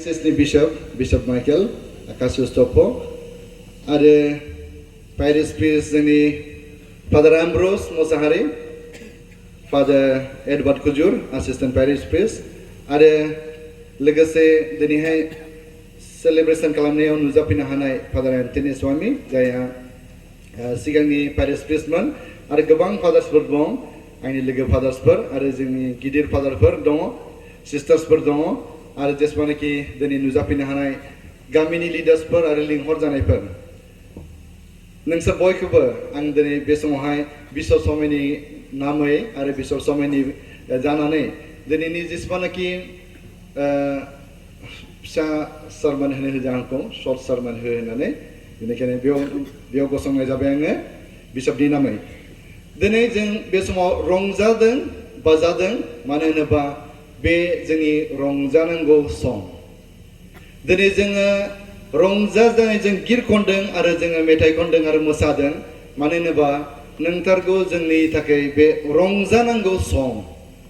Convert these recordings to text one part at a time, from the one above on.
डायसिसनि bishop Michael कासिउस्टपो आरो parish priest जोंनि father Ambrose Mosahary father Edward Kujur assistant parish priest आरो लोगोसे दिनैहाय सेलिब्रेशन खालामनायाव नुजाफैनो हानाय फादार एन्टनी स्वामी जायहा सिगांनि पायरिस प्रिस्टमोन आरो गोबां फादार्सफोर दं आंनि लोगो फादार्सफोर आरो जोंनि गिदिर फादारफोर दङ सिस्टार्सफोर दङ आरो जेसेबांनाखि दिनै नुजाफैनो हानाय गामिनि लिडार्सफोर आरो लिंहर जानायफोर नोंसोर बयखौबो आं दिनै बे समावहाय बिशप स्वामीनि नामै आरो बिशप स्वामीनि जानानै दिनैनि जेसेबांनाखि फिसा सारमोन होनो होदों आंखौ सर्ट सारमोन होनानै बेनिखायनो बेयाव गसंनाय जाबाय आङो बिशपनि नामै दिनै जों बे समाव रंजादों बाजादों मानो होनोबा बे जोंनि रंजानांगौ सम दिनै जोङो रंजानाय जों गिर खनदों आरो जोङो मेथाइ खनदों आरो मोसादों मानो होनोबा नोंथारगौ जोंनि थाखाय बे रंजानांगौ सम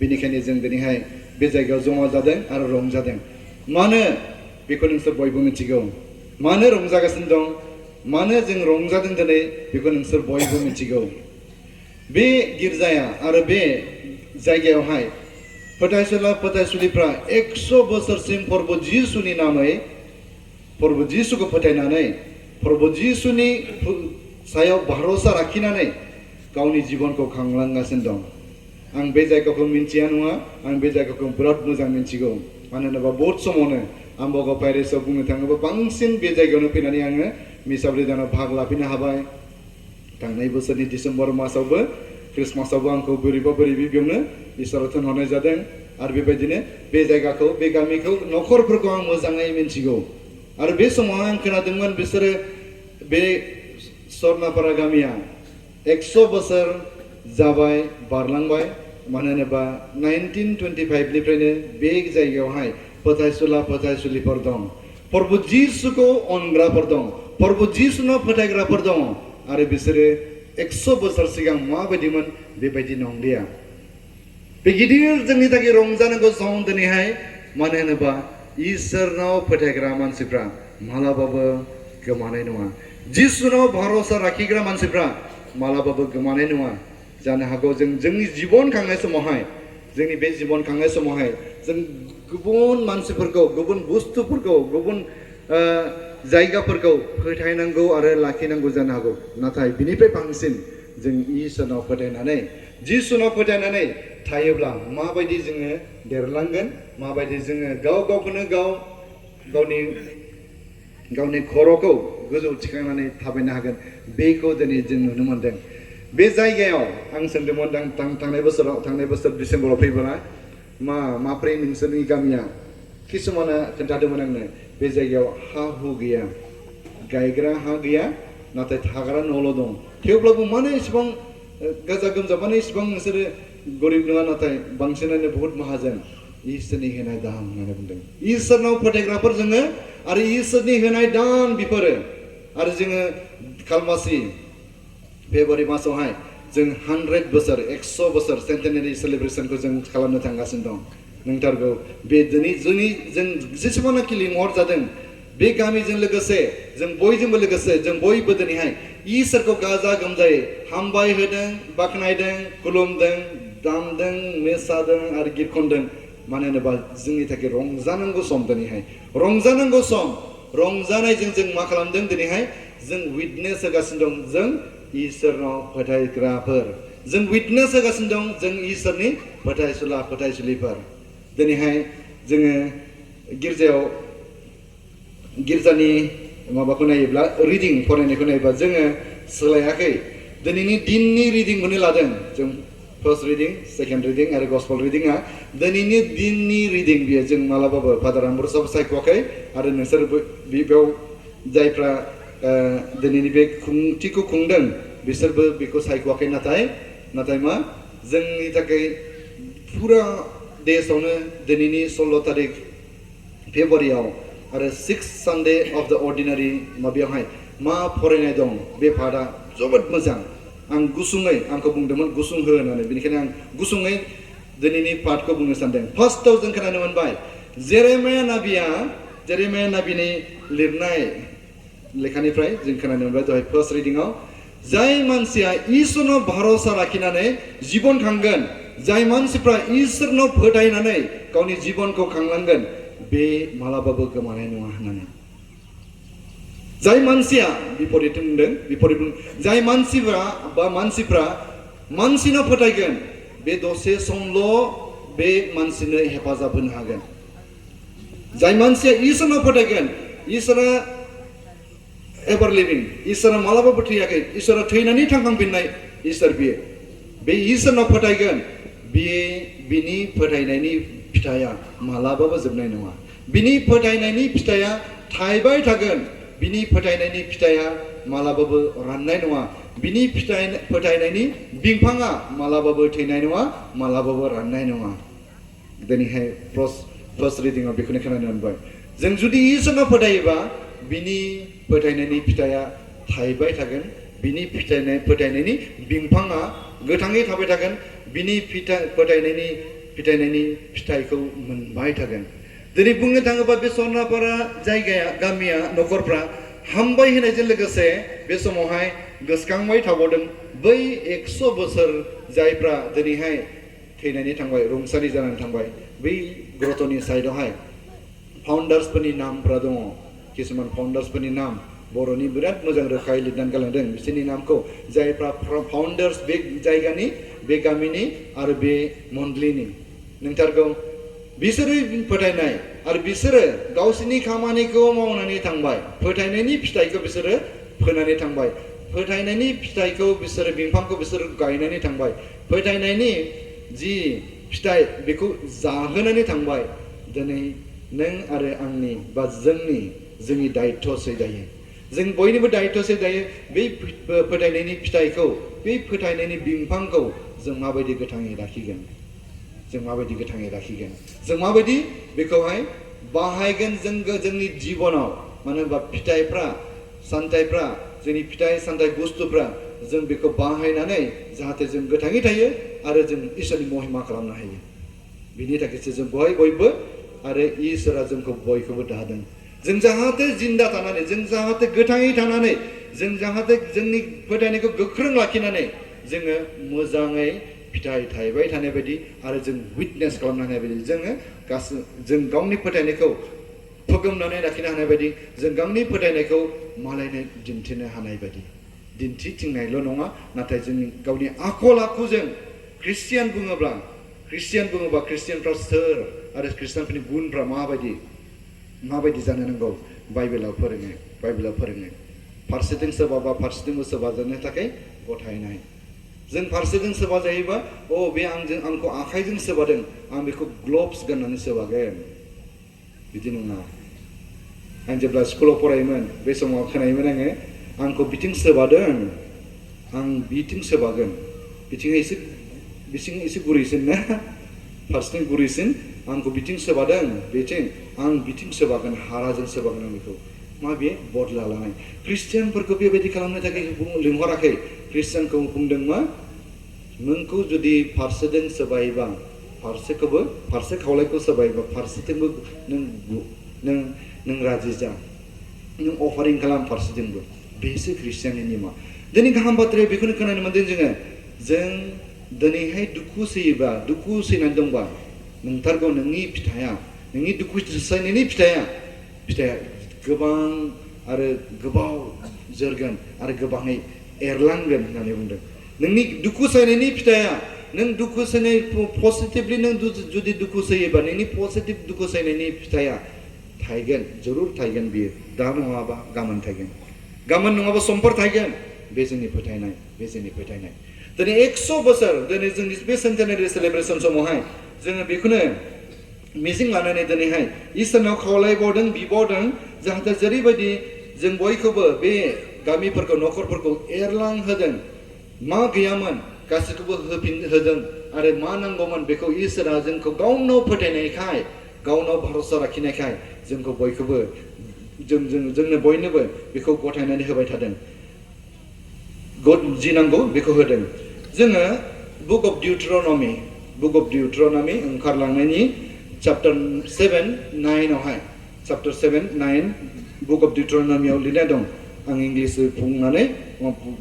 बेनिखायनो जों दिनैहाय बे जायगायाव जमा जादों आरो रंजादों मानो बेखौ नोंसोर बयबो मिथिगौ मानो रंजागासिनो दं मानो जों रंजादों दिनै बेखौ नोंसोर बयबो मिथिगौ बे गिर्जाया आरो बे जायगायावहाय फोथायसुला फोथायसुलिफ्रा 100 बोसोरसिम प्रभु जिसुनि नामै प्रभु जिसुखौ फोथायनानै प्रभु जिसुनि सायाव भरोसा लाखिनानै गावनि जिबनखौ खांलांगासिनो दं आं बे जायगाखौ मिन्थिया नङा आं बे जायगाखौ बिराद मोजां मिन्थिगौ मानो होनोबा बहुत समावनो आम्बगाव पायरिसआव बुंनो थाङोबा बांसिन बे जायगायावनो फैनानै आङो मिसाब्रि दानाव भाग लाफैनो हाबाय थांनाय बोसोरनि डिसेम्बर मासावबो क्रिसमासावबो आंखौ बोरैबा बेयावनो इसोरा थिनहरनाय जादों आरो बेबायदिनो बे जायगाखौ बे गामिखौ न'खरफोरखौ आं मोजाङै मिन्थिगौ आरो बे समाव आं खोनादोंमोन बिसोरो बे सरनापारा गामिया 100 बोसोर जाबाय बारलांबाय मानो होनोबा 1925 निफ्रायनो बे जायगायावहाय फोथायसुला फोथायसुलिफोर दं प्रभु जिसुखौ अनग्राफोर दं प्रभु जिसुनाव फोथायग्राफोर दं आरो बिसोरो 100 बोसोर सिगां माबायदिमोन बेबायदि नंलिया बे गिदिर जोंनि थाखाय रंजानांगौ सम दिनैहाय मानो होनोबा इसोरनाव फोथायग्रा मानसिफ्रा मालाबाबो गोमानाय नङा जिसुनाव भरोसा लाखिग्रा मानसिफ्रा मालाबाबो गोमानाय नङा जानो हागौ जों जोंनि जिबन खांनाय समावहाय जोंनि बे जिबन खांनाय समावहाय जों गुबुन मानसिफोरखौ गुबुन बुस्थुफोरखौ गुबुन जायगाफोरखौ फोथायनांगौ आरो लाखिनांगौ जानो हागौ नाथाय बिनिफ्राय बांसिन जों इसोरनाव फोथायनानै जिसुनाव फोथायनानै थायोब्ला माबायदि जोङो देरलांगोन माबायदि जोङो गावखौनो गावनि खर'खौ गोजौ थिखांनानै थाबायनो हागोन बेखौ दिनै जों नुनो मोनदों बे जायगायाव आं सोंदोंमोन थांनाय बोसोर डिसेम्बराव फैबोला माब्रै नोंसोरनि गामिया किसुमाना खोन्थादोंमोन आंनो बे जायगायाव हा हु गैया गायग्रा हा गैया नाथाय थाग्रा न'ल' दं थेवब्लाबो मानो इसेबां गाजा गोमजा मानो इसेबां नोंसोरो गरिब नङा नाथाय बांसिनानो बहुत माहाजोन इसोरनि होनाय दान होननानै बुंदों इसोरनाव फोथायग्राफोर जोङो आरो इसोरनि होनाय दान बेफोरो आरो जोङो खालमासि फेब्रुवारि मासावहाय जों 100 बोसोर 100 बोसोर सेन्टेनारि सेलिब्रेशनखौ जों खालामनो थांगासिनो दं नोंथारगौ बे दिनै जों जेसेबांनाखि लिंहर जादों बे गामिजों लोगोसे जों बयजोंबो लोगोसे जों बयबो दिनैहाय इसोरखौ गाजा गोमजायै हामबाय होदों बाख्नायदों खुलुमदों दामदों मोसादों आरो गित खनदों मानो होनोबा जोंनि थाखाय रंजानांगौ सम दिनैहाय रंजानांगौ सम रंजानायजों जों मा खालामदों दिनैहाय जों विटनेस होगासिनो दं जों इसोरनाव फोथायग्राफोर जों विटनेस होगासिनो दं जों इसोरनि फोथायसुला फोथायसुलिफोर दिनैहाय जोङो गिर्जानि माबाखौ नायोब्ला रिडिं फरायनायखौ नायोब्ला जोङो सोलायाखै दिनैनि दिननि रिडिंखौनो लादों जों फार्स्ट रिडिं सेकेन्ड रिडिं आरो गस्पेल रिडिंआ दिनैनि दिननि रिडिं बियो जों मालाबाबो फादार आम्ब्रोसाबो सायख'वाखै आरो नोंसोर बेयाव जायफ्रा दिनैनि बे खुंथिखौ खुंदों बिसोरबो बेखौ सायख'वाखै नाथाय मा जोंनि थाखाय फुरा देशआवनो दिनैनि 16 तारिख फेब्रुवारियाव आरो 6 सानडे अफ द अर्डिनारि माबायावहाय मा फरायनाय दं बे पार्टआ जोबोद मोजां आं गुसुङै आंखौ बुंदोंमोन गुसुं हो होननानै बेनिखायनो आं गुसुङै दिनैनि पार्टखौ बुंनो सानदों फार्स्टआव जों खोनानो मोनबाय जेरेमाया नाबिया जेरेमिया नाबिनि लिरनाय लेखानिफ्राय जों खोनानो मोनबाय दहाय फार्स्ट रिडिंआव जाय मानसिया इसोरनाव भरोसा लाखिनानै जीबन खांगोन जाय मानसिफ्रा इसोरनाव फोथायनानै गावनि जीबनखौ खांलांगोन बे मालाबाबो गोमानाय नङा होननानै जाय मानसिया बिपरीत बुंदों जाय मानसिफ्रा मानसिनाव फोथायगोन बे दसे समल' बे मानसिनो हेफाजाब होनो हागोन जाय मानसिया इसोरनाव फोथायगोन इसोरा एभार लिभिं इसोरा मालाबाबो थैयाखै इसोरा थैनानै थांखांफिननाय इसोर बियो बे इसोरनाव फोथायगोन बिनि फोथायनायनि फिथाइया मालाबाबो जोबनाय नङा बिनि फोथायनायनि फिथाइया थायबाय थागोन बिनि फोथायनायनि फिथाइया मालाबाबो राननाय नङा बिनि फोथायनायनि बिफाङा मालाबाबो थैनाय नङा मालाबाबो राननाय नङा दिनैहाय फार्स्ट रिडिंआव बेखौनो खोनानो मोनबाय जों जुदि इसोरनाव फोथायोबा बिनि फोथायनायनि फिथाइया थायबाय थागोन बिनि फोथायनायनि बिफाङा गोथाङै थाबाय थागोन बिनि फोथायनायनि फिथाइखौ मोनबाय थागोन दिनै बुंनो थाङोबा बे सरनापारा जायगाया गामिया न'खरफ्रा हामबाय होनायजों लोगोसे बे समावहाय गोसोखांबाय थाबावदों बै 100 बोसोर जायफ्रा दिनैहाय थैनानै थांबाय रुंसारि जानानै थांबाय बै ग्रट'नि साइडआवहाय फाउन्डार्सफोरनि नामफ्रा दङ किसुमान फाउन्डार्सफोरनि नाम बर'नि बिराद मोजां रोखायै लिरनानै गालांदों बिसोरनि नामखौ जायफ्रा फाउन्डार्स बे जायगानि बे गामिनि आरो बे मन्डलीनि नोंथारगौ बिसोरो फोथायनाय आरो बिसोरो गावसोरनि खामानिखौ मावनानै थांबाय फोथायनायनि फिथाइखौ बिसोरो फोनानै थांबाय फोथायनायनि फिथाइखौ बिसोरो बिफांखौ बिसोरो गायनानै थांबाय फोथायनायनि जि फिथाइ बेखौ जाहोनानै थांबाय दिनै नों आरो आंनि बा जोंनि दायित्वसै दायो जों बयनिबो दायित्वसै दायो बे फोथायनायनि फिथाइखौ बे फोथायनायनि बिफांखौ जों माबायदि गोथाङै लाखिगोन जों माबायदि बेखौहाय बाहायगोन जोंनि जिबनाव मानो होनबा फिथाइफ्रा सामथाइफ्रा जोंनि फिथाइ सामथाइ बुस्थुफ्रा जों बेखौ बाहायनानै जाहाथे जों गोथाङै थायो आरो जों इसोरनि महिमा खालामनो हायो बिनि थाखायसो जों बयबो आरो इसोरा जोंखौ बयखौबो दादों जों जाहाथे जिन्दा थानानै जों जाहाथे गोथाङै थानानै जों जाहाथे जोंनि फोथायनायखौ गोख्रों लाखिनानै जोङो मोजाङै फिथाइ थायबाय थानाय बायदि आरो जों विटनेस खालामनो हानाय बायदि जों गावनि फोथायनायखौ फोगोमनानै लाखिनो हानाय बायदि जों गावनि फोथायनायखौ मालायनो दिन्थिनो हानाय बायदि दिन्थिथिंनायल' नङा नाथाय जों गावनि आखल आखुजों ख्रिस्टियान बुङोब्ला ख्रिस्टियानफ्रा सोर आरो ख्रिस्टियानफोरनि गुनफ्रा माबायदि जानो नांगौ बाइबेलाव फोरोङो फारसेथिं सोरबाबा फारसेथिंबो सोरबा जानो थाखाय गथायनाय जों फारसेथिं सोरबा जायोबा बे आंखौ आखाइजों सोबादों आं बेखौ ग्लभ्स गाननानै सोबागोन बिदि नङा आं जेब्ला स्कुलाव फरायोमोन बे समाव खोनायोमोन आंखौ बिथिं सोबादों आं बिथिं सोबागोन बिथिं एसे गुरैसिन ना फारसेथिं गुरैसिन आंखौ बिथिं सोबादों आं बिथिं सोबागोन हाराजों सोबागोन आं बेखौ मा बे बदला लानाय ख्रिस्टियानफोरखौ बेबायदि खालामनो थाखाय लिंहराखै ख्रिस्टियानखौ बुंदों मा नोंखौ जुदि फारसेथिं सोबायोबा फारसे खावलायखौ सोबायोबा फारसेथिंबो नों राजि जा नों अफारिं खालाम फारसेथिंबो बेसो ख्रिस्टियाननि नियमा दिनै गाहाम बाथ्राया बेखौनो खोनानो मोनदों जों दिनैहाय दुखु सैनानै दंबा नोंथारगौ नोंनि दुखु सैनायनि फिथाइया गोबां आरो गोबाव जोरगोन आरो गोबाङै एरलांगोन होननानै बुंदों नोंनि दुखु सैनायनि फिथाइया नों दुखु सैनाय पजिटिभलि नों जुदि दुखु सैयोबा नोंनि पजिटिभ दुखु सैनायनि फिथाइया थायगोन जरुर थायगोन बियो दा नङाबा गाबोन थायगोन गाबोन नङाबा समफोर थायगोन बे जोंनि फोथायनाय दिनै 100 बोसोर दिनै जोंनि बे सेन्टेनारि सेलेब्रेसन समावहाय जोङो बेखौनो मिजिं लानानै दिनैहाय इसोरनाव खावलायबावदों बिबावदों जाहाथे जेरैबायदि जों बयखौबो बे गामिफोरखौ न'खरफोरखौ एरलांहोदों मा गैयामोन गासैखौबो होदों आरो मा नांगौमोन बेखौ इसोरा जोंखौ गावनाव फोथायनायखाय गावनाव भरोसा लाखिनायखाय जोंखौ बयखौबो जोंनो बयनोबो बेखौ गथायनानै होबाय थादों जि नांगौ बेखौ होदों जोङो बुक अफ डिउट्रनमी ओंखारलांनायनि चैप्टार 7-9 आवहाय chapter 7, 9, book of Deuteronomy आव लिरनाय दं आं इंग्लिश बुंनानै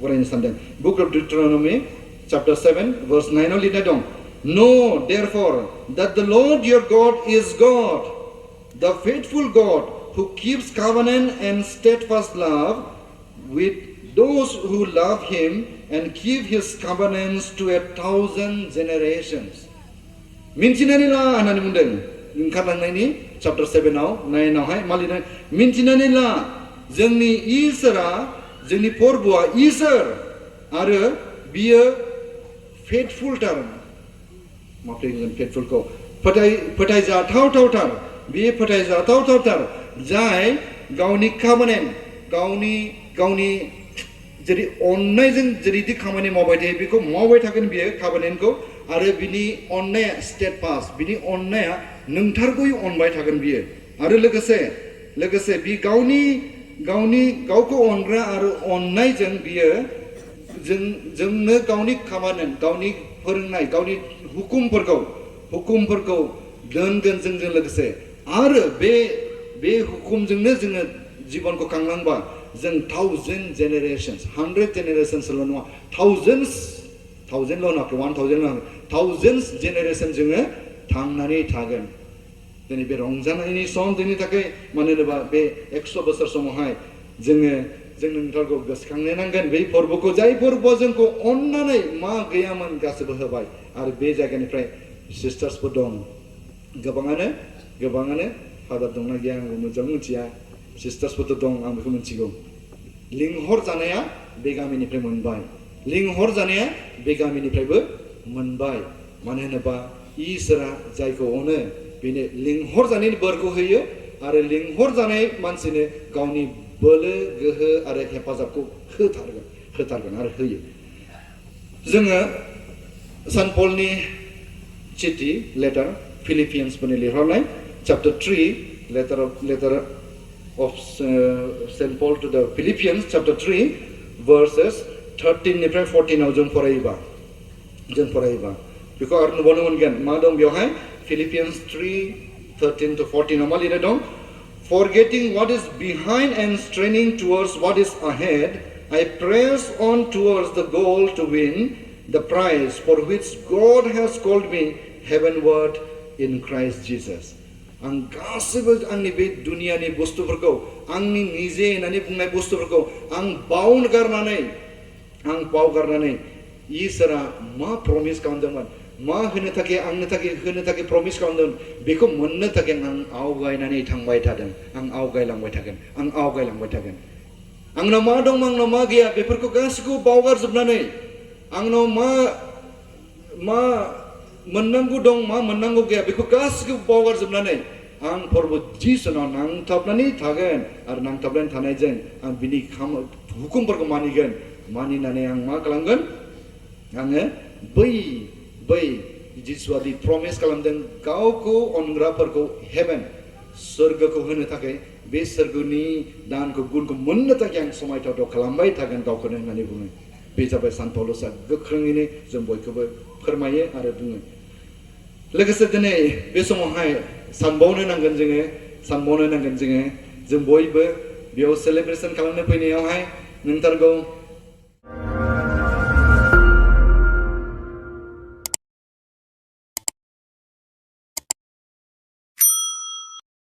फरायनो सानदों book of Deuteronomy chapter 7 verse 9 आव लिरनाय दं Know therefore that the Lord your God is God, the faithful God who keeps covenant and steadfast love with those who love him and keep his covenants to 1,000 generations. मिन्थिनानै ला होननानै बुंदों ओंखारलांनायनि chapter 7 आव 9 आवहाय मा लिरनाय मिन्थिनानै ला जोंनि इसोरा जोंनि प्रभुआ इसोर आरो बियो faithful थार मा बुंगोन faithful खौ फोथायजाथावथार बियो फोथायजाथावथार जाय गावनि covenant गावनि जेरै अननायजों जेरैदि खामानि मावबाय थायो बेखौ मावबाय थागोन बियो covenantखौ आरो बिनि अननाया steadfast बिनि अननाया नोंथारगौयै अनबाय थागोन बियो आरो लोगोसे बि गावखौ अनग्रा आरो अननायजों बियो जोंनो गावनि covenant गावनि फोरोंनाय गावनि हुकुमफोरखौ दोनगोन जोंजों लोगोसे आरो बे हुकुमजोंनो जोङो जीबनखौ खांलांबा जों 1,000 generations 100 generations ल' नङा thousands ल' नङा 1,000 ल' नङा thousands generation जोङो थांनानै थागोन दिनै बे रंजानायनि सम जोंनि थाखाय मानो होनोबा बे 100 बोसोर समावहाय जों नोंथारखौ गोसोखांनो नांगोन बे फोरबोखौ जाय फोरबोआ जोंखौ अननानै मा गैयामोन गासैबो होबाय आरो बे जायगानिफ्राय सिस्टार्सफोर दं गोबाङानो फादार दंना गैया आं मोजां मिथिया सिस्टार्सफोर दं आं बेखौ मिथिगौ लिंहर जानाया बे गामिनिफ्राय मोनबाय लिंहर जानाया बे गामिनिफ्रायबो मोनबाय मानो होनोबा इसोरा जायखौ अनो बेनो लिंहर जानायनि बोरखौ होयो आरो लिंहर जानाय मानसिनो गावनि बोलो गोहो आरो हेफाजाबखौ होथारगोन आरो होयो जोङो सान पलनि चिठी letter फिलिपियान्सफोरनि लिरहरनाय chapter 3 letter of St. Paul to the Philippians chapter 3 verses 13 निफ्राय 14 आव जों फरायोबा बेखौ आरो नुबावनो मोनगोन मा दं बेवहाय Philippians 3:13 to 14 आव मा लिरनाय दं Forgetting what is behind and straining towards what is ahead, I press on towards the goal to win the prize for which God has called me heavenward in Christ Jesus. आं गासैबो आंनि बे दुनियानि बुस्थुफोरखौ आंनि निजे होननानै बुंनाय बुस्थुफोरखौ आं बावगारनानै इसोरा मा प्रमिस खालामदोंमोन मा होनो थाखाय आंनो थाखाय प्रमिस खालामदों बेखौ मोननो थाखाय आं आवगायनानै थांबाय थादों आं आवगायलांबाय थागोन आंनाव मा दं आंनाव मा गैया बेफोरखौ गासैखौ बावगारजोबनानै आंनाव मा मोननांगौ दं मा मोननांगौ गैया बेखौ गासैखौबो बावगारजोबनानै आं प्रभु जिसुनाव नांथाबनानै थागोन आरो नांथाबनानै थानायजों आं बिनि हुकुमफोरखौ मानिनानै आं मा खालामगोन आङो बै जिसुआ दि प्रमिस खालामदों गावखौ अनग्राफोरखौ हेभेन सोरगोखौ होनो थाखाय बे सोरगोनि दानखौ गुनखौ मोननो थाखाय आं समायथाव खालामबाय थागोन गावखौनो होननानै बुङो बे जाबाय सान पौलुसआ गोख्रोङैनो जों बयखौबो फोरमायो आरो बुङो लोगोसे दिनै बे समावहाय सानबावनो नांगोन जोङो जों बयबो बेयाव सेलिब्रेसन खालामनो फैनायावहाय नोंथारगौ